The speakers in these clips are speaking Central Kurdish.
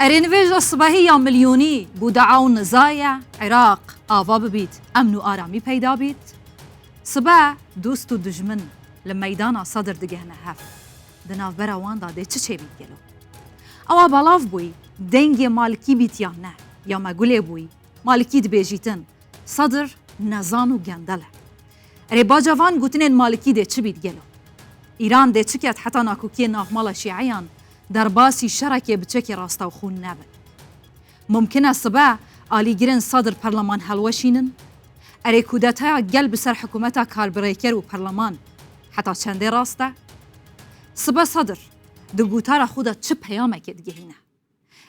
ئەرێ نوێژە سبەهی یا ملیۆنی بۆ دەعا و نزایە عێراق ئاڤا ببیت ئەمن و ئارامی پەیدا بیت؟ سبە دۆست و دوژمن لە مەیدانا سەدر دگەهنە هەڤ دە ناڤبەرا واندا دێ چ چێ بیت گەلۆ؟ ئەوا بەڵاڤ بووی دەنگێ مالکی بیت یان نە یا مەگولێ بووی مالکی دبێژیتن سەدر نەزان و گەندەلە. ئەرێ باجا ڤان گوتنێن مالکی دێ چ بیت گەلۆ؟ ئیران دێ چ کەت حەتا ناکوکیێ ناڤ ماڵە شیعەیان دەرباسی شەڕەکێ بچەکێ ڕاستەوخو نەبن. مومکنە سبە ئالیگرن سەدر پەرلەمان هەڵوەشینن؟ ئەرێ کودەتایا گەل بسەر حکومەتا کاربڕێکەر و پەرلەمان حەتا چەندێ ڕاستە؟ سبە سەدر د گوتارا خو دا چ پەیامەکێ دگەهینە؟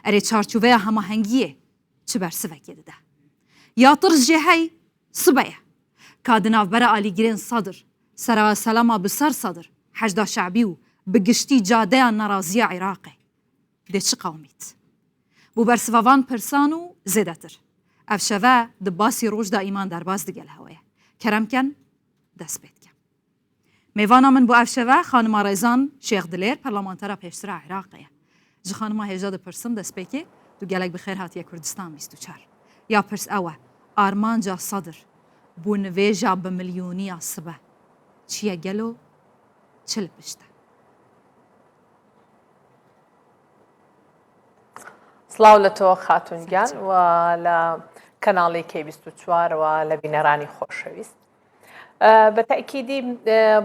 ئەرێ چارچوڤەیا هەماهەنگیێ چ بەرسڤەکێ ددە؟ یا ترس ژێ هەی؟ سبەیە کا د ناڤبەرا ئالیگرێن سەدر، سەرا سەلاما bi ser سەدر، حەشدا شەعبی و bi گشتی جادەیا نەڕازییا عیراقێ دێ چ قەومیت؟ بۆ بەرسڤا ڤان پرسان و زێدەتر ئەڤ شەڤە د باسی ڕۆژ دا ئیمان دەرباز دگەل هەوەیە. کەرەم کەن دەس پێ دکەم. مێڤانا من بۆ ئەڤ شەڤە خانما ڕێزان شێخ دلێر پەرلەمانتەرا پێشترا عیراقێیە. ژ خانما هێژا دپرسم دەسپێکێ تو گەلەک بخێر هاتیە کوردستان 24. یا پرس ئەوە ئارمانجا سەدر بۆ نوێژا بە ملیۆنیا سبە چیە گەلۆ چ لە پشتە؟ سڵاو لە تۆ خاتون گیان و لە کەناڵی کەی 24 و لە بینەرانی خۆشەویست. بە تەئکیدی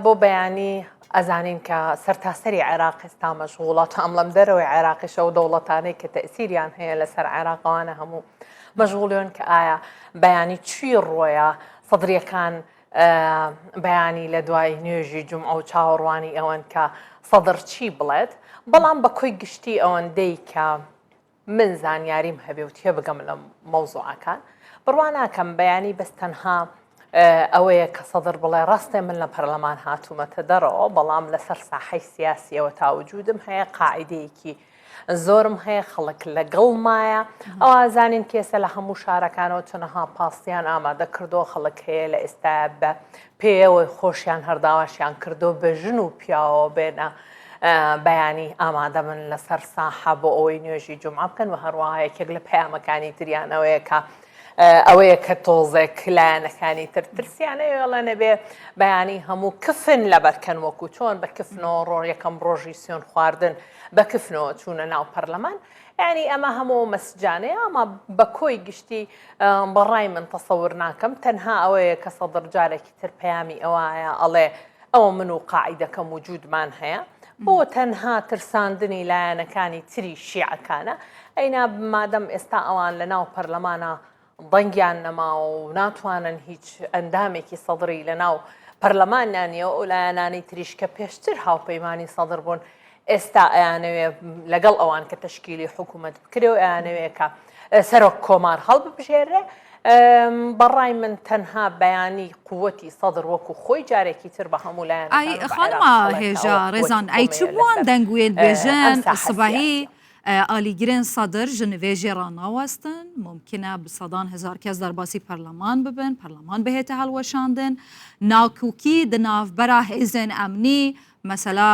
بۆ بەیانی ئەزانین کە سەرتاسەری عێراق ئێستا مەشغوڵە تا ئەمڵەم دەرەوەی عێراقیشە و دەوڵەتانەی کە تەئسیریان هەیە لەسەر عێراق ئەوانە هەموو مەشغوڵیون کە ئایا بەیانی چی ڕۆیە سەدریەکان بەیانی لە دوای نوێژی جومعە و چاوەڕوانی ئەوەن کە سەدر چی بڵێت بەڵام بە کۆی گشتی ئەوەندەی کە من زانیاریم هەبێ و تێبگەم لە مەوزوعەکان بڕوا ناکەم بەیانی بەس تەنها ئەوەیە کە سەدر بڵێ ڕاستێ من لە پەرلەمان هاتوومەتە دەرەوە بەڵام لەسەر ساحەی سیاسیەوە تا وجودم هەیە قاعدەیەکی زۆرم هەیە خەڵک لەگەڵمایە ئەوە زانین کێسە لە هەموو شارەکانەوە چەنەها پاستیان ئامادە کردو خەڵک هەیە لە ئێستا بە پێیەوەی خۆشیان هەرداواشیان کردو بە ژن و پیاوە بێنە بەیانی ئامادەبن لەسەر ساحە بۆ ئەوەی نوێژی جومعە بکەن و هەروەها یەکێک لە پەیامەکانی تریان ئەوەیە کە ئەوەیە کە تۆزێک لایەنەکانی تر ترسیانەوێ ئەڵێ نەبێ بەیانی هەموو کفن لەبەرکەن وەکو چۆن بە کفنەوە ڕۆ یەکەم ڕۆژی سوێن خواردن بە کفنەوە چوونە ناو پەرلەمان یعنی ئەمە هەموو مەسجانەیە ئەمە بە کۆی گشتی بەڕای من تەسەور ناکەم تەنها ئەوەیە کە سەدر جارێکی تر پەیامی ئەوایە ئەڵێ ئەوە من و قاعیدەکەم وجودمان هەیە بۆ تەنها ترساندنی لایەنەکانی تری شیعەکانە ئەینا مادەم ئێستا ئەوان لە ناو پەرلەمانە دەنگیان نەماوە و ناتوانن هیچ ئەندامێکی سەدری لە ناو پەرلەمانیان نییە ئەو لایەنانەی تریش کە پێشتر هاوپەیمانی سەدر بوون ئێستا ئەیانەوێ لەگەڵ ئەوان کە تەشکیلی حکوومەت بکرێ و ئەیانەوێ کە سەرۆک کۆمار هەڵببژێرێ بەڕای من تەنها بەیانی قوتی سەدر وەکو خۆی جارێکی تر بە هەموو لایەن ئای خانما هێژا ڕێزان ئەی چ بووان دەنگوێن بێژن سبەهی ئالیگرێن سەدر ژ نوێژێ ڕاناوەستن مومکنە ب سەدان هزار کەس دەرباسی پەرلەمان ببن پەرلەمان بهێتە هەڵوەشاندن ناکوکی د ناڤبەرا هێزێن ئەمنی مەسەلا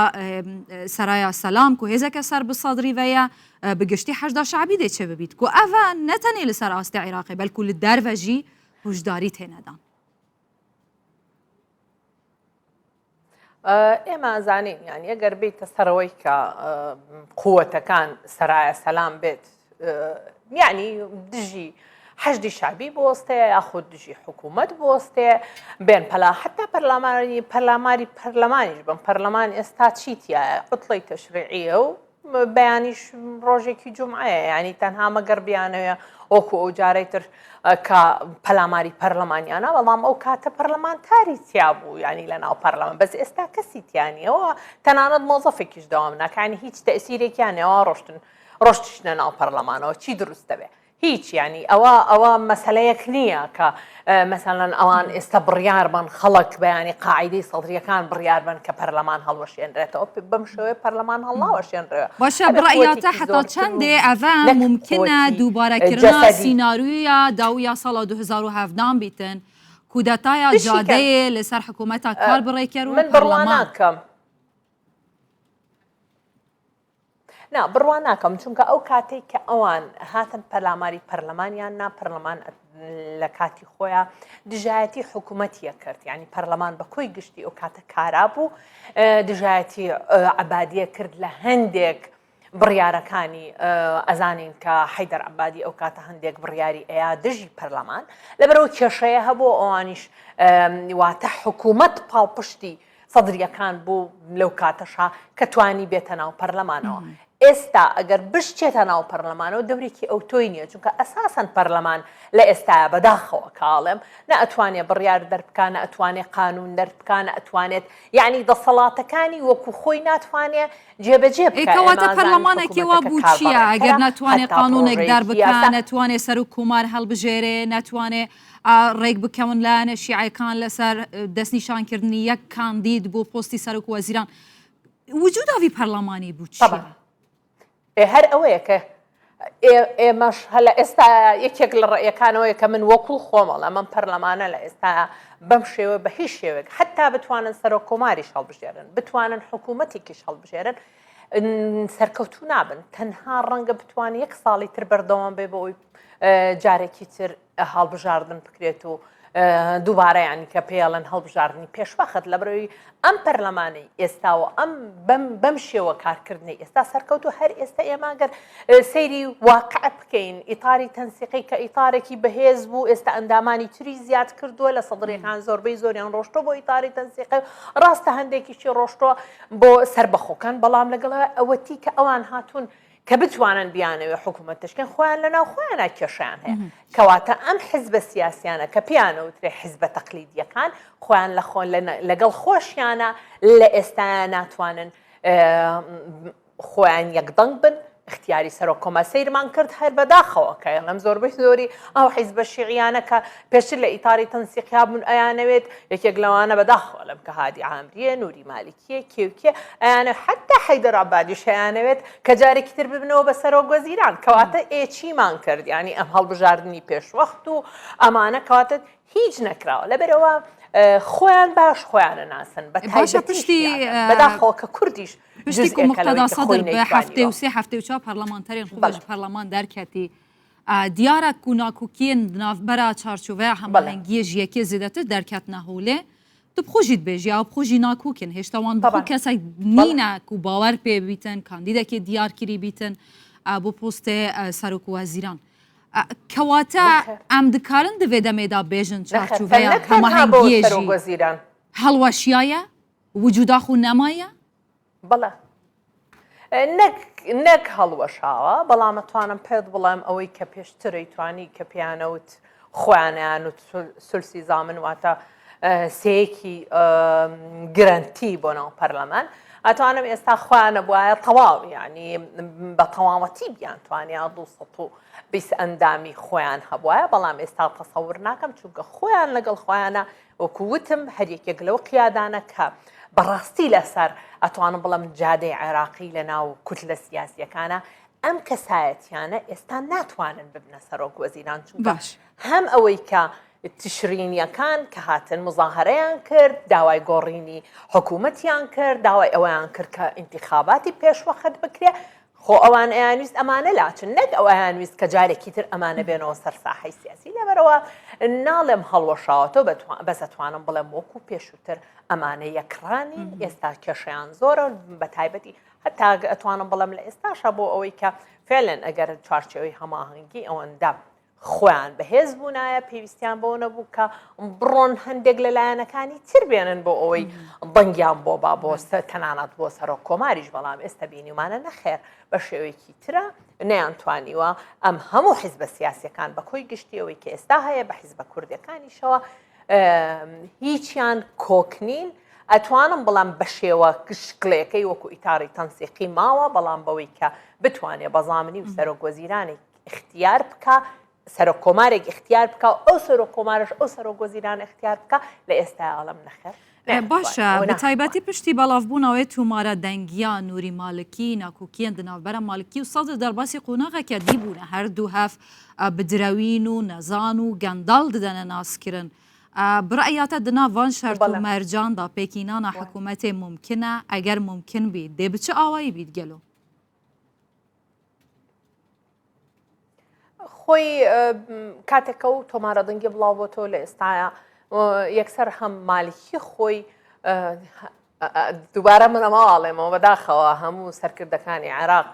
سەرایا سەلام کو هێزەکە سەر ب سەدری ڤەیە ب گشتی حەشدا شەعبی دێ چێ ببیت کو ئەڤە نە تەنێ ل سەر ئاستێ عیراقێ بەلکو ل دەرڤە ژی هوشداری تێنەدان. ئێمە ئەزانین یانی ئەگەر بیتە سەرەوەی کە قووەتەکان سەرایە سەلام بێت یعنی دژی حەشدی شعبی بوەستێ یاخود دژی حکوومەت بوەستێ بێن پەلا حتا پەرلەمانی پەرلەماری پەرلەمانیش بم پەرلەمان ئێستا چی تایە عوتڵەی تەشریعیە و بەیانیش ڕۆژێکی جومعەیە یانی تەنها مەگەر بیانەوێ وەکو ئەو جارەی تر کە پەلاماری پەرلەمانیانە بەڵام ئەو کاتە پەرلەمانتاری تیا بوو ینی لە ناو پەرلەمان بەس ئێستا کەسی تیانیەوە تەنانەت مۆزەفێکیش دەوام ناکانی هیچ تەسیرێکیانەوە ڕۆشتن ڕۆشتشنە ناو پەرلەمانەوە چی دروست دەبێ هیچ یانی ئەوە ئەوە مەسەلەیەک نییە کە مەسەلەن ئەوان ئێستا بڕیار بن خەڵک بەیانی قاعیدەی سەدریەکان بڕیار بن کە پەرلەمان هەڵوەشێنرێتەوە بەم شێوەیە پەرلەمان هەڵناوەشێنرێ باشە بڕیاتە حتا چەندێ ئەڤە ممکنە دووبارەکردنا سیناریۆیا داویا ساڵا 2017 بیتن کودەتایا جادەیە لەسەر حکوومەتا کار بڕێکەر و من بڕوا ناکەم. نا بڕوا ناکەم چونکە ئەو کاتێک کە ئەوان هاتن پەلاماری پەرلەمانیان نا پەرلەمان لە کاتی خۆیان دژایەتی حکوومەتیە کرد ینی پەرلەمان بە کۆی گشتی ئەو کاتە کارا بوو دژایەتی عبادیە کرد لە هەندێک بڕیارەکانی ئەزانین کە حیدەر عبادی ئەو کاتە هەندێک بڕیاری ئەیا دژی پەرلەمان لەبەرەوە کێشەیە هەبوو ئەوانیش واتە حکوومەت پاڵپشتی سەدریەکان بوو لەو کاتەشا کە توانی بێتە ناو پەرلەمانەوە. ئێستا ئەگەر بشچێتە ناو پەرلەمانەوە دەورێکی ئەوتۆی نییە چونکە ئەساسەن پەرلەمان لە ئێستایا بەداخەوە کاڵێم نە ئەتوانێ بڕیار دەربکا نە ئەتوانێ قانون دەربکا نە ئەتوانێت یعنی دەسەڵاتەکانی وەکو خۆی ناتوانێ جێبەجێ ئێ بکا کەواتە ئێمە ئەزانین پەرلەمانێکی وا حکوومەتەکە بوو چییە ئەگەر کاربەڕێکەرە ناتوانێ هەتا قانونێک پڕۆژەیەکی دەربکا یاسا نەتوانێ سەرۆک کۆمار هەڵبژێرێ ناتوانێ ڕێک بکەون لایەنە شیعەکان لەسەر دەستنیشانکردنی یەک کاندید بۆ پۆستی سەرۆک وەزیران وجوداوی پەرلەمانی بوو چییە؟ هەر ئەوەیە کە ئێمەش هەلە ئێستا یەکێک لە ڕێیەکانەوەی کە من وەکو خۆمەڵ ئەمەم پەرلەمانە لە ئێستا بەم شێوە بە هیچ شێوێک حتا بتوانن سەرۆک کۆماریش هەڵبژێرن بتوانن حکوومەتێکیش هەڵبژێرن سەرکەوتو نابن تەنها ڕەنگە بتوان یەک ساڵی تر بەردەوام بێ بۆ ئەوی جارێکی تر هەڵبژاردن بکرێت و دووبارە یانی کە پێڵەن هەڵبژاردنی پێشوەخت لەبەرەوەی ئەم پەرلەمانەی ئێستا و ئەم بەم بەم شێوە کارکردنەی ئێستا سەرکەوت و هەر ئێستا ئێمە گەر سەیری واقع بکەین ئیتاری تەنسیقی کە ئیتارێکی بەهێز بوو ئێستا ئەندامانی تری زیاد کردووە لە سەدرەکان زۆربەی زۆریان ڕۆشتۆ بۆ ئیتاری تەنسیقی ڕاستە هەندێکیشی ڕۆشتۆ بۆ سەربەخۆکان بەڵام لەگەڵ ئەوەتی کە ئەوان هاتوون کە بتوانن بیانەوێ حکوومەت تشکێن خۆیان لە ناو خۆیانە کێشیان هەیە کەواتە ئەم حزبە سیاسیانە کە پێیانە وترێ حزبە تەقلیدیەکان خۆیان لە خۆ لەگەڵ خۆشیانە لە ئێستایا ناتوانن خۆیان یەکدەنگ بن اختیاری سەرۆک کۆمار سەیرمان کرد هەر بەداخەوە کە ئەم زۆربەی زۆری ئەو حیزبە شیعیانە کە پێشتر لە ئیتاری تەنسیقیا بوون ئەیانەوێت یەکێک لەوانە بەداخەوە لەم کە هادی عامریە نوری مالیکیە کێ و کێ ئەیانەوێت حتا حەیدەر عەبادیش ئەیانەوێت کە جارێکی تر ببنەوە بە سەرۆک وەزیران کەواتە ئێ چیمان کرد یعنی ئەم هەڵبژاردنی پێشوەخت و ئەمانە کەواتە هیچ نەکراوە لەبەرەوە خۆیان باش خۆیانە ناسن بە باشە پشتی بەداخەوە کە کوردیش پشتی کو مقتەدا سەدر بە 73 74 پەرلەمانتەرێن خۆ ji پەرلەمان دەرکەتی دیارە ku nakokiyên di navbera çarçoveya hemahengiyê ji yekê zêdetir derketine holê. Tu bi xwe jî dibêjî ew bi xwe jî nakok in. Hêşta wan bi xwe kesek nîne ku bawer pê bîtin, kandîdekê diyarkirî bîtin bo postê serokwezîran. Kewate em dikarin di vê demê de bêjin çarçoveya hemahengiyê jî helweşiyaye, wicûda xwe nemaye? بەڵێ نەک نەک هەڵوەشاوە بەڵام ئەتوانم پێت بڵێم ئەوەی کە پێشترەی توانی کە پێیانەوت خۆیانیان و سلسی زامن واتە سەیەکی گرنتی بۆ ناو پەرلەمان ئەتوانم ئێستا خۆیانە بواە تەواو ینی بە تەواوەتی بیان توانیا 220 ئەندامی خۆیان هەبواە بەڵام ئێستا تەسەور ناکەم چونکە خۆیان لەگەڵ خۆیانە وەکو وتم هەر یەکێک لەو قیادانە کە بەڕاستی لەسەر ئەتوانم بڵێم جادەی عێراقی لە ناو کوتلە سیاسیەکانە ئەم کەسایەتیانە ئێستا ناتوانن ببنە سەرۆک وەزیران چونکە باش. هەم ئەوەی کە تشرینیەکان کە هاتن مزاهرەیان کرد داوای گۆڕینی حکوومەتیان کرد داوای ئەوەیان کرد کە ئینتیخاباتی پێشوەخت بکرێ خۆ ئەوان ئەیانویست ئەمانە لاچن نەک ئەو ئەیانویست کە جارێکی تر ئەمانە بێنەوە سەر ساحەی سیاسی لەبەرەوە ناڵێم هەڵوەشاوەتەوە بەس ئەتوانم بڵێم وەکو پێشووتر ئەمانە یەکڕانین ئێستا کێشەیان زۆرە بە تایبەتی هەتا ئەتوانم بڵێم لە ئێستاشا بۆ ئەوەی کە فعلەن ئەگەر چوارچێوەی هەماهەنگی ئەوەندە خۆیان بەهێز بوونایە پێویستیان بەوە نەبوو کە بڕۆن هەندێک لە لایەنەکانی تر بێنن بۆ ئەوەی دەنگیان بۆ با بۆ تەنانەت بۆ سەرۆک کۆماریش بەڵام ئێستا بینیمانە نەخێر بە شێوەیەکی ترە نەیان توانیوە ئەم هەموو حیزبە سیاسەکان بە کۆی گشتیەوەی کە ئێستا هەیە بە حیزبە کوردەکانیشەوە هیچیان کۆکنین ئەتوانم بڵام بە شێوە شکلەکەی وەکو ئیتاری تەنسیقی ماوە بەڵام بەوەی کە بتوانێ بەزامنی و سەرۆک وەزیرانێک ئیختیار بکا سەرۆک کۆمارێک ئیختیار بکا و ئەو سەرۆک کۆمارش ئەو سەرۆک وەزیران ئیختیار بکا لە ئێستا ئەڵم نەخێر باشە بە تایبەتی پشتی بەڵاوبوونەوەی تومارە دەنگیا نوری مالکی ناکۆکیەن di navbera مالکی و سەدر دەرباسی قۆناغەکە دی بوونە هەردوو هەف بدرەوین و نەزان و گەنداڵ ددەنە ناسکردن بڕەیاتە di nav van şert û mercan da pêkînana hikûmetê mumkin e eger mumkin bî dê bi çi awayî bît gelo؟ خۆی کاتێکە و تۆمارە دەنگی بڵاو بۆتەوە لە ئێستاە یەکسەر هەم مالکی خۆی دووبارە من ئەمە ئاڵێمەوە بەداخەوە هەموو سەرکردەکانی عێراق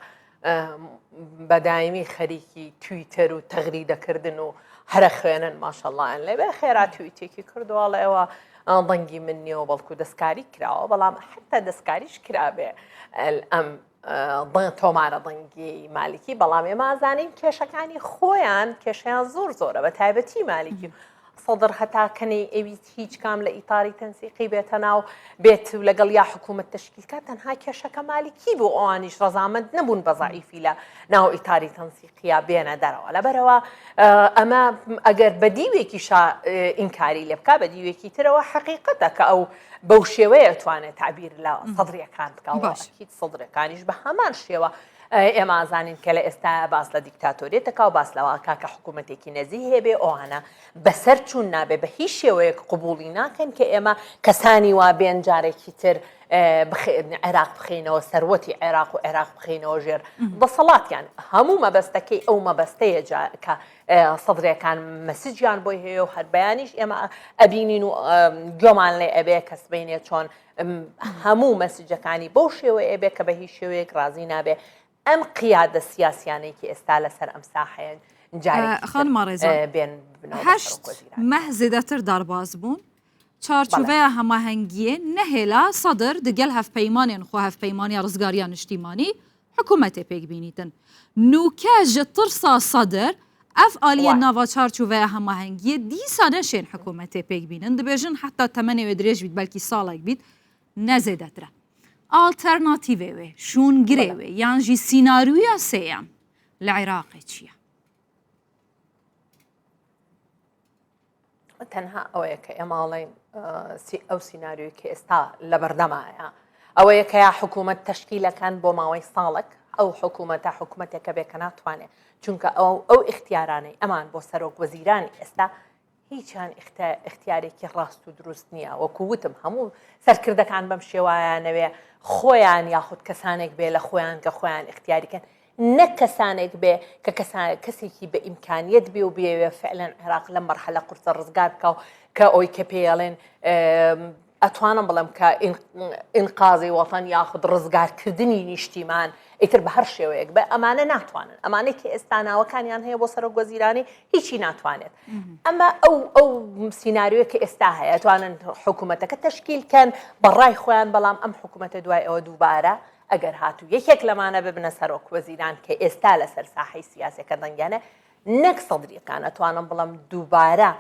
بەدایمی خەریکی تویتەر و تەغریدەکردن و هەرە خوێنن ماشەڵڵایان لێبێ خێرا تویتێکی کردوواڵەوە دەنگی من نییە و بەڵکو دەستکاری کراوە بەڵام حتا دەستکاریش کرابێ ئەم تۆمارە دەنگی مالکی بەڵام ئێمە ئازانین کێشەکانی خۆیان کێشیان زۆر زۆرە بە تایبەتی مالکی سەدر هەتا کەنەی ئەویست هیچ کام لە ئیتاری تەنسیقی بێتە ناو بێت و لەگەڵ یا حکوومەت تەشکیل کە تەنها کێشەکە مالکی بوو ئەوانیش ڕەزامەند نەبوون بە زەعیفی لە ناو ئیتاری تەنسیقیا بێنە دەرەوە لەبەرەوە ئەمە ئەگەر بە دیوێکیشا ئینکاری لێ بکا بە دیوێکی ترەوە حەقیقەتە کە ئەو بەو شێوەیە توانێت تعبیر لە سەدریەکان بکا باش. هیچ سەدرەکانیش بە هەمان شێوە ئێمە ئازانین کە لە ئێستا باس لە دیکتاتۆریەت دەکا و باس لەوە ئەکا کە حکوومەتێکی نەزیه هەبێ ئەوانە بەسەر چوون نابێ بە هیچ شێوەیەک قبوڵی ناکەن کە ئێمە کەسانی وا بێن جارێکی تر عێراق بخەینەوە سەروەتی عێراق و عێراق بخەینەوە ژێر دەسەڵاتیان هەموو مەبەستەکەی ئەو مەبەستەیە کە سەدرەکان مەسجیان بۆی هەیە و هەر بەیانیش ئێمە ئەبینین و گوێمان لێ ئەبێ کە سبەینێ چۆن هەموو مەسجەکانی بەو شێوەیە بێ کە بە هیچ شێوەیەک ڕازی نابێ ئەم قیادە سیاسیانەی کە ئێستا لەسەر ئەم ساحەیەن جارێکی تر خانما ڕێزان بێن ببنەوە بە هەشت سەرۆکوەزیران. مeh zêdetir derbas bûn. Çarçoveya hemahengiyê nehêla Sadr digel hevpeymanên xwe Hevpeymaniya Rizgariya Niştîmanî hikûmetê pêk bînîtin. Nûke ji tirsa Sadr ev aliyên nava çarçoveya hemahengiyê dîsa neşên hikûmetê pêk bînin. Dibêjin heta temenê wê dirêj bît belkî salek bît ne zêdetir e. Alternatîvê wê, şûngirê wê yan jî sînaryoya sêyem li Iraqê çi ye? تەنها ئەوەیە کە ئێمە ئەڵێین ئەو سیناریۆی کە ئێستا لە بەردەمایە ئەوەیە کە یا حکوومەت تەشکیلەکان بۆ ماوەی ساڵک ئەو حکوومەتە حکوومەتێکە بێ کە ناتوانێت چونکە ئەو ئەو ئیختیارانەی ئەمان بۆ سەرۆک وەزیرانی ئێستا هیچیان ئیختیارێکی ڕاست و دروست نییە وەکو وتم هەموو سەرکردەکان بەم شێوایانەوێ خۆیان یاخود کەسانێک بێ لە خۆیان کە خۆیان ئیختیاریکەن نەک کەسانێک بێ کە کەسێکی بە ئیمکانیەت بێ و بێوێ فعلەن عێراق لەم مەرحەلە قورسە ڕزگار بکا و کە ئەوی کە پێیەڵێن ئەتوانم بڵێم کە ئینقازی وەتەن یاخود ڕزگارکردنی نیشتیمان ئیتر بە هەر شێوەیەک بە ئەمانە ناتوانن ئەمانەی کە ئێستا ناوەکانیان هەیە بۆ سەرۆک وەزیرانی هیچی ناتوانێت ئەمە ئەو ئەو سیناریۆیە کە ئێستا هەیە توانن حکوومەتەکە تەشکیل کەن بەڕای خۆیان بەڵام ئەم حکوومەتە دوای ئەوە دووبارە ئەگەر هاتوو یەکێک لەمانە ببنە سەرۆک وەزیران کە ئێستا لەسەر ساحەی سیاسەکە دەنگیانە نەک سەدریەکان ئەتوانم بڵم دووبارە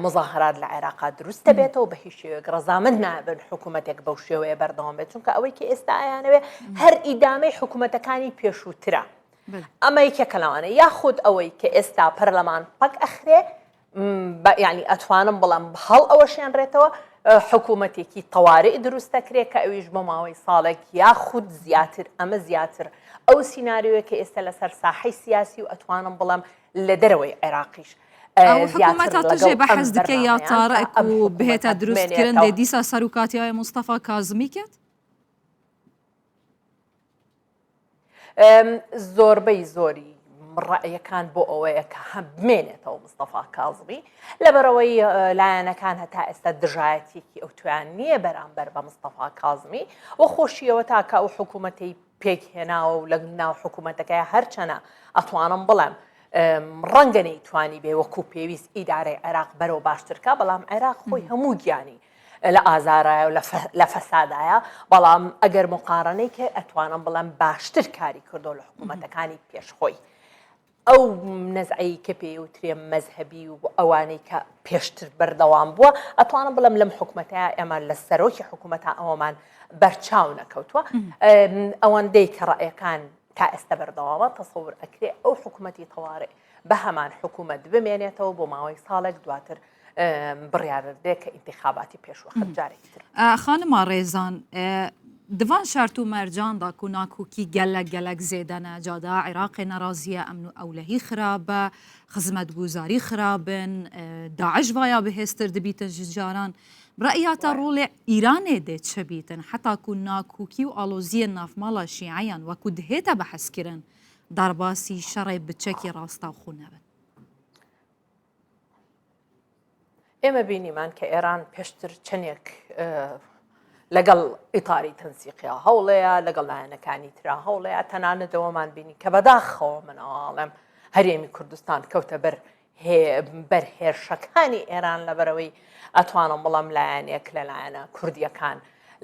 مظاهرات لە عێراقا دروست دەبێتەوە بە هیچ شێوەیەک ڕەزامەند نابن حکوومەتێک بەو شێوەیە بەردەوام بێت چونکە ئەوەی کە ئێستا ئەیانەوێ هەر ئیدامەی حکوومەتەکانی پێشووترە ئەمە یەکێکە لەوانە یاخود ئەوەی کە ئێستا پەرلەمان پەک ئەخرێ یانی ئەتوانم بڵێم هەڵ ئەوەشێنرێتەوە حکوومەتێکی تەوارئ دروست دەکرێت کە ئەویش بۆ ماوەی ساڵێک یاخود زیاتر ئەمە زیاتر ئەو سیناریۆیە کە ئێستا لەسەر ساحەی سیاسی و ئەتوانم بڵێم لە دەرەوەی عێراقیش ئەو حکوومەتە تژێ بە حەز دکە یا تارئک و بهێتە دروستکردن دێ دیسا سەرۆکاتیای مستەفا کازمی کرد؟ زۆربەی زۆری ڕەئیەکان بۆ ئەوەیە کە هەم بمێنێتەوە مستەفا کازمی لەبەرەوەی لایەنەکان هەتا ئێستا دژایەتیەکی ئەو تویان نییە بەرامبەر بە مستەفا کازمی و خۆشیەوە تاکە ئەو حکوومەتەی پێکهێناوە و لە ناو حکوومەتەکەی هەرچەنە ئەتوانم بڵێم ڕەنگە نەیتوانی بێ وەکو پێویست ئیدارەی عێراق بەرەو باشترکە بەڵام عێراق خۆی هەموو گیانی لە ئازارایە و لە فەسادایە، بەڵام ئەگەر موقارەنەی کەی ئەتوانم بڵێم باشتر کاری کردووە لە حکوومەتەکانی پێش خۆی. ئەو نەزعەی کە پێی وترێ مەزهەبی و ئەوانەی کە پێشتر بەردەوام بووە ئەتوانم بڵێم لەم حکوومەتەیە ئێمە لە سەرۆکی حکوومەتە ئەوەمان بەرچاو نەکەوتووە ئەوەندەی کە ڕەئیەکان تا ئێستا بەردەوامە تەسەور ئەکرێ ئەو حکوومەتی تەوارئ بە هەمان حکوومەت بمێنێتەوە بۆ ماوەی ساڵێک دواتر بڕیاردرێ کە ئینتیخاباتی پێشوەخت جارێکی تر. خانما ڕێزان دڤان شەرت و مەرجاندا کو ناکۆکی گەلەک گەلەک زێدەنە جادا عێراقێ نەرازیە ئەمن و ئەولەهی خرابە خزمەتگوزاری خرابن داعش ڤایا بهێزتر دبیتن ژ جاران ڕەئیاتە ڕۆڵێ ئیرانێ دێ چ بیتن حەتا کو ناکۆکی و ئاڵۆزیێ ناڤماڵا شیعەیان وەکو دهێتە بەحس کرن دەرباسی شەڕێ بچەکی ڕاستاوخۆ نەبن. ئێمە بینیمان کە ئێران پێشتر چەندێک لەگەڵ ئیتاری تەنسیقیا هەوڵەیە لەگەڵ لایەنەکانی ترا هەوڵەیە تەنانەت ئەوەمان بینی کە بەداخەوە من ئەڵێم هەرێمی کوردستان کەوتە بەر بەر هێرشەکانی ئێران لەبەرەوەی ئەتوانم بڵم لایەنێک لە لایەنە کوردیەکان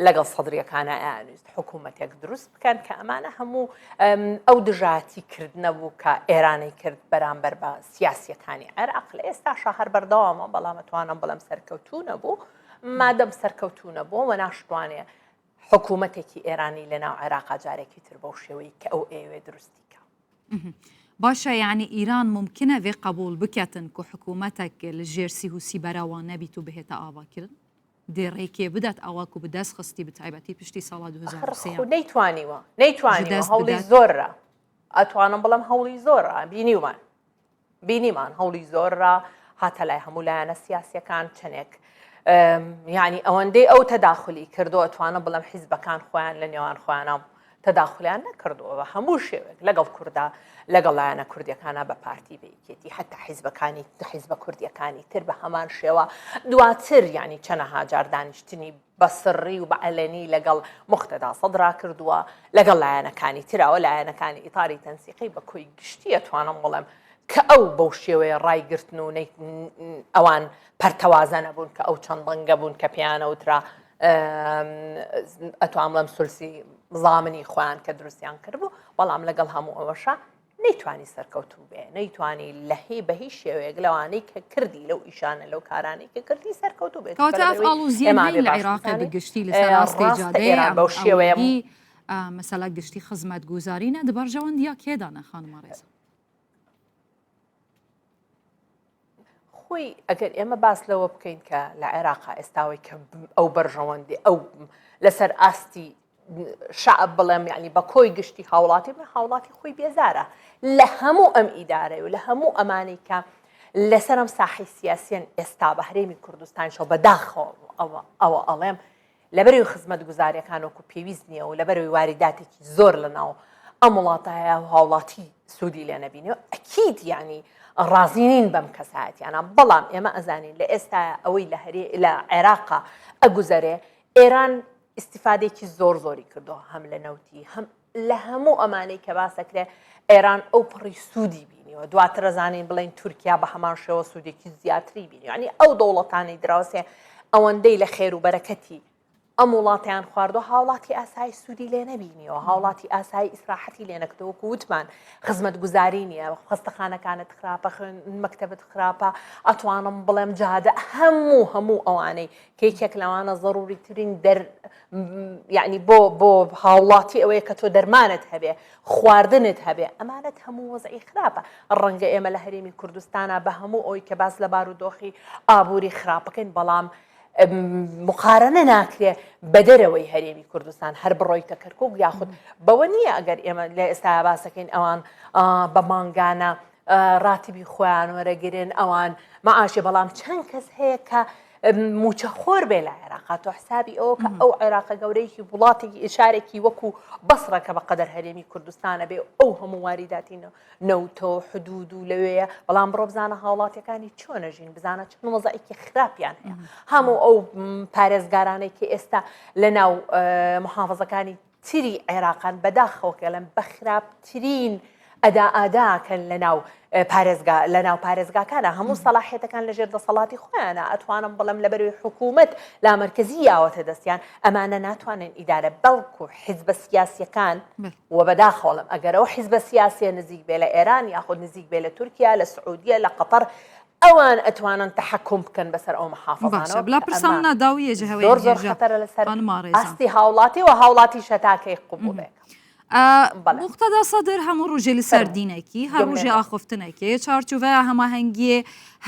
لەگەڵ سەدریەکانە ئەیانویست حکوومەتێک دروست بکەن کە ئەمانە هەموو ئەو دژایەتی کردنە بوو کە ئێرانی کرد بەرامبەر بە سیاسیەکانی عێراق لە ئێستاشا هەر بەردەوامە بەڵام ئەتوانم بڵێم سەرکەوتوو نەبوو مادەم سەرکەوتوو نەبووە و ناشتوانێ حکوومەتێکی ئێرانی لەناو عێراقا جارێکی تر بەو شێوەی کە ئەو ئەیەوێ دروستی کە. باشە یعنی ئیران ممکنە vê قبول بکەتن کو حکوومەتێک لە ژێر سیهوسی بەراوان نەبیت و بهێتە ئاواکردن؟ دێ ڕێکێ بدات ئەوا کو بدەست خستی بتایبەتی پشتی ساڵا 2023 خو نەیتوانیوە نەیتوانیوە هەوڵی زۆرە ئەتوانم بڵم هەوڵی زۆرە بینیومان بینیمان هەوڵی زۆرە هاتە لای هەموو لایەنە سیاسەکان چەندێک یعنی ئەوەندەی ئەو تەداخلی کردو ئەتوانم بڵم حیزبەکان خۆیان لە نێوان خۆیانە تەداخلیان نەکردووە بە هەموو شێوێک لەگەڵ کوردا لەگەڵ لایەنە کوردیەکانە بە پارتی بە یەکێتی حتا حیزبەکانی حیزبە کوردیەکانی تر بە هەمان شێوە دواتر یعنی چەنەها جار دانیشتنی بە سڕی و بە عەلەنی لەگەڵ مختدا سەدرا کردووە لەگەڵ لایەنەکانی تراوە لایەنەکانی ئیتاری تەنسیقی بە کۆی گشتیە توانم بڵێم کە ئەو بەو شێوەیە ڕایگرتن و ئەوان پەرتەوازە نەبوون کە ئەو چەند دەنگە بوون کە پێیانەوترا ئەتوان بڵێم سولسی زامنی خۆیان کە دروستیان کردبوو بەڵام لەگەڵ هەموو ئەوەشە نەیتوانی سەرکەوتوو بێ نەیتوانی لە هی بە هیچ شێوەیەک لەوانەی کە کردی لەو ئیشانە لەو کارانەی کە کردی سەرکەوتوو بێت کەواتە ئەف ئاڵوزییە هەیە لە عێراق بە گشتی لەسەر ئاستی جادەیە ئێران بەو شێوەیە مەسەلا گشتی خزمەتگوزاری نە دبەرژەوەندیا کێدانە خانمە ڕێزە خۆی ئەگەر ئێمە باس لەوە بکەین کە لە عێراقا ئێستاوەی کە ئەو بەرژەوەندی ئەو لەسەر ئاستی شعب بڵێم یعنی بە کۆی گشتی هاوڵاتی بە هاوڵاتی خۆی بێزارە لە هەموو ئەم ئیدارەی و لە هەموو ئەمانەی کە لەسەرم ساحی سیاسیان ئێستا بە هەرێمی کوردستانشەوە بەداخەوە ئەوە ئەڵێم لەبەرەوەی خزمەتگوزاریەکان وەکو پێویست نییە و لەبەرەوەی واریداتێکی زۆر لە ناو ئەم وڵاتە هەیە و هاوڵاتی سوودی لێ نەبینی و ئەکید یعنی ڕازی نین بەم کەسایەتیانە بەڵام ئێمە ئەزانین لە ئێستا ئەوەی لە هەرێ لە عێراقا ئەگوزەرێ ئێران ئیسیفادێکی زۆر زۆری کردووە هەم لە نەوتی هەم لە هەموو ئەمانەی کە باسەکرێ ئێران ئەو پڕی سوودی بینیوە دواتر ئەزانین بڵێن تورکیا بە هەمان شێوە سوودێکی زیاتری بینی یعنی ئەو دەوڵەتانی دراوسێ ئەوەندەی لە خێر و بەرەکەتی ئەم وڵاتیان خواردو هاوڵاتی ئاسایی سوودی لێ نەبینیەوە هاوڵاتی ئاسایی ئیسراحەتی لێ نەکردەوە وەکو وتمان خزمەت گوزاری نییە خەستەخانەکانت خراپە خوێن مەکتەبت خراپە ئەتوانم بڵێم جادە هەموو هەموو ئەوانەی کە یەکێک لەوانە زەڕوری ترین دەر یعنی بۆ بۆ هاوڵاتی ئەوەیە کە تۆ دەرمانت هەبێ خواردنت هەبێ ئەمانەت هەموو وەزعی خراپە ڕەنگە ئێمە لە هەرێمی کوردستانە بە هەموو ئەوی کە باس لە بارودۆخی ئابووری خراپەکەین بەڵام مقارنە ناکرێ بە دەرەوەی هەرێمی کوردستان هەر بڕۆیتە کەرکک یاخود بەوە نییە ئەگەر ئێمە لە ئێستا باسەکەین ئەوان بە مانگانە ڕاتبی خۆیان وەرەگرن ئەوان معاشێ بەڵام چەند کەس هەیە کە موچەخۆر بێ لە عێراقا تۆ حسابی ئەوە کە ئەو عێراقە گەورەیەکی وڵاتێکی شارێکی وەکو بەسڕە کە بە قەدەر هەرێمی کوردستانە بێ ئەو هەموو واریداتی نەوتە و حدود و لەوەیە بەڵام بڕۆ بزانە هاوڵاتیەکانی چۆنە ژین بزانە چەند وەزعێکی خراپیان هەیە هەموو ئەو پارێزگارانەی کە ئێستا لە ناو محافظەکانی تری عێراقان بەداخەوە کەڵێم بە خراپترین ئەدا ئاداکەن لە ناو پارێزگا لە ناو پارێزگاکانە هەموو سەلاحێتەکان لەژێر دەسەڵاتی خۆیانە ئەتوانم بڵێم لەبەروی حکوومەت لامەرکزی یاوەتە دەستیان ئەمانە ناتوانن ئیدارە بەڵکو حیزبە سیاسیەکان و بەداخەوەڵم ئەگەر ئەو حیزبە سیاسیە نزیک بێ لە ئێران یاخود نزیک بێ لە تورکیا لە سعودیە لە قەتەر ئەوان ئەتوانن تەحەکوم بکەن بەسەر ئەو محافظانەوە باشە بلا پرسام نا داویە جە هەوێن زۆر زۆر خەتەرە لەسەر ئاستی هاوڵاتی و هاوڵاتی شەتاکەی قبوڵێک موقتەدا سەدر هەموو ڕۆژێ لەسەر دینێکی هەر ڕۆژێ ئاخفتنێکێ چارچوڤەیە هەماهەنگیێ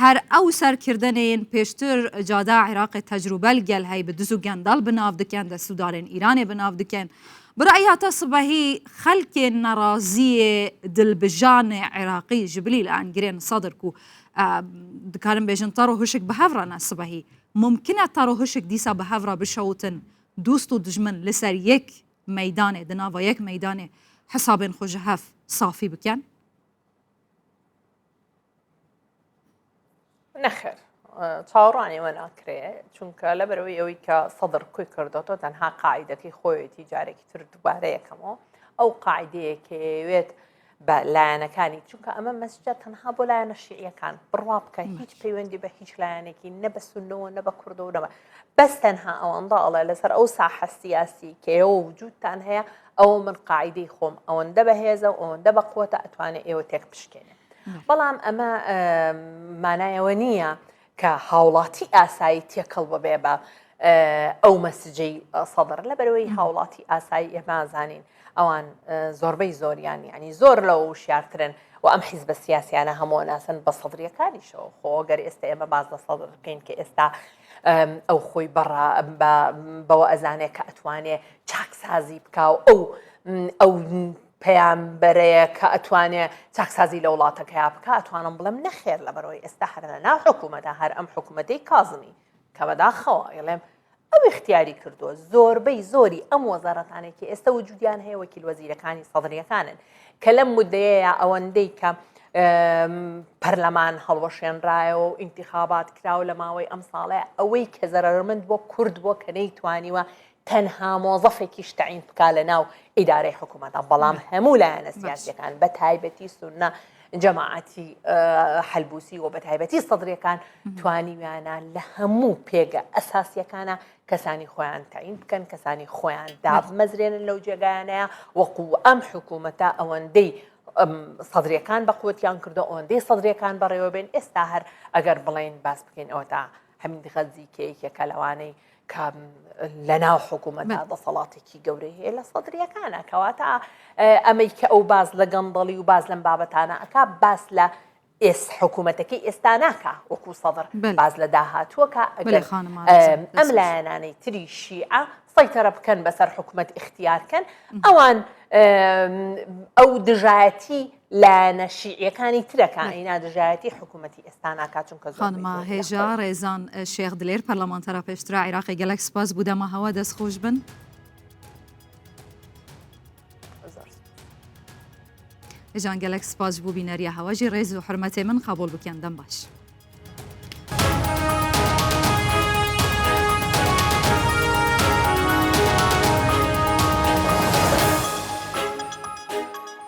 هەر ئەو سەرکردنێن پێشتر جادا عێراقێ تەجروبەل گەل هەی بە دز و گەندەڵ بناو دکەن دەسودارێن ئیرانێ بناو دکەن برای هاتە سبەهی خەلکێ نەڕازیێ دلبژانێ عێراقی ژبلی لە ئەنگرێن سەدر کو دکارن بێژن تەڕ و هشک بە هەڤرا نە سبەهی ممکنە تەڕ و هشک دیسا بە هەڤرا بشەوتن دوست و دژمن لەسەر یەک مەیدانێ دناڤا یەک مەیدانێ حسابێن خو ji hev safî bikin؟ نەخێر. چاوەڕوانی ئەوە ناکرێ چونکە لەبەرەوەی ئەوەی کە سەدر کوی کردۆتەوە تەنها قاعدەکەی خۆیەتی جارێکی تر دووبارە یەکەمەوە ئەو قاعدەیە کەوێت بە لایەنەکانی چونکە ئەمە مەسجە تەنها بۆ لایەنە شیعیەکان بڕوا بکە هیچ پەیوەندی بە هیچ لایەنێکی نە بە سونەوە نە بە کوردەوە نەبە بەس تەنها ئەوەندە ئەڵێ لەسەر ئەو ساحە سیاسی کە ئێوە وجودتان هەیە ئەوە من قاعدەی خۆم ئەوەندە بەهێزە و ئەوەندە بە قوتە ئەتوانێ ئێوە تێک بشکێنێ بەڵام ئەمە مانایەوە نییە کە هاوڵاتی ئاسایی تێکەڵ ببێ بە ئەو مەسجەی سەدر لەبەرەوەی هاوڵاتی ئاسایی ئێمە زانین ئەوان زۆربەی زۆریان ینی زۆر لەوە وشیارترن و ئەم حیزبە سیاسیانە هەموو ناسن بە سەدریەکانیشەوە خۆ گەر ئێستا ئێمە باز لە سەدر بکەین کە ئێستا ئەو خۆی بەڕا بەوە ئەزانێ کە ئەتوانێ چاکسازی بکا و ئەو ئەو پەیامبەرەیە کە ئەتوانێ چاکسازی لە وڵاتەکەیا بکا ئەتوانم بڵێم نەخێر لەبەرەوەی ئێستا هەر لە ناو حکوومەتە هەر ئەم حکوومەتەی کازمی کە بەداخەوە ئەڵێم ئەو اختیاری کردووە زۆربەی زۆری ئەم وەزارەتانێک کە ئێستا وجودیان هەیە وەکیل وەزیرەکانی سەدریەکانن کە لەم مدەیەیە ئەوەندەی کە پەرلەمان هەڵوەشێنرایەوە و ئینتیخابات کراوە لە ماوەی ئەم ساڵەیە ئەوەی کە زەرەرمەند بۆ کورد بۆ کە نەیتوانیوە تەنها مۆزەفێکیش تەعین بکا لە ناو ئیدارەی حکوومەتە بەڵام هەموو لایەنە سیاسیەکان بە تایبەتی سونە جەماعەتی حەلبوسی و بە تایبەتی سەدرەکان توانیویانە لە هەموو پێگە ئەساسیەکانە کەسانی خۆیان تەعین بکەن کەسانی خۆیان دابمەزرێنن لەو جێگایانەیە وەکو ئەم حکوومەتە ئەوەندەی سەدرەکان بە قوتیان کردو ئەوەندەی سەدرەکان بەڕێوە بێن ئێستا هەر ئەگەر بڵین باس بکەین ئەوە تا حەمید غەزی کە یەکێکە لەوانەی کە لەناو حکوومەتدا دەسەڵاتێکی گەورەی هەیە لە سەدریەکانە کەواتە ئەمەی کە ئەو باز لە گەندەڵی و باز لەم بابەتانە ئەک باس لە ئێس حکوومەتەکەی ئێستا ناکا وەکو سەدر باز لە داهاتووەکە ئەگەر ئەم لایەنانەی تری شیعە سەیتەرە بکەن بەسەر حکوومەت ئیختیارکەن ئەوان ئەو دژایەتی لایەنە شیعیەکانی ترەکە ئەینا دژایەتی حکوومەتی ئێستا ناکات چونکە زۆر خانمە هێژا ڕێزان شێخ دلێر پەرلەمانتەرا پێشترا عیراقی گەلەک سپاس بوو دەما هەوا دەست خۆش بن. ژان گەلەک سپاس بوو بینەریە هەواژی ڕێز و حرمەتێ من قبول بکەن دەم باش.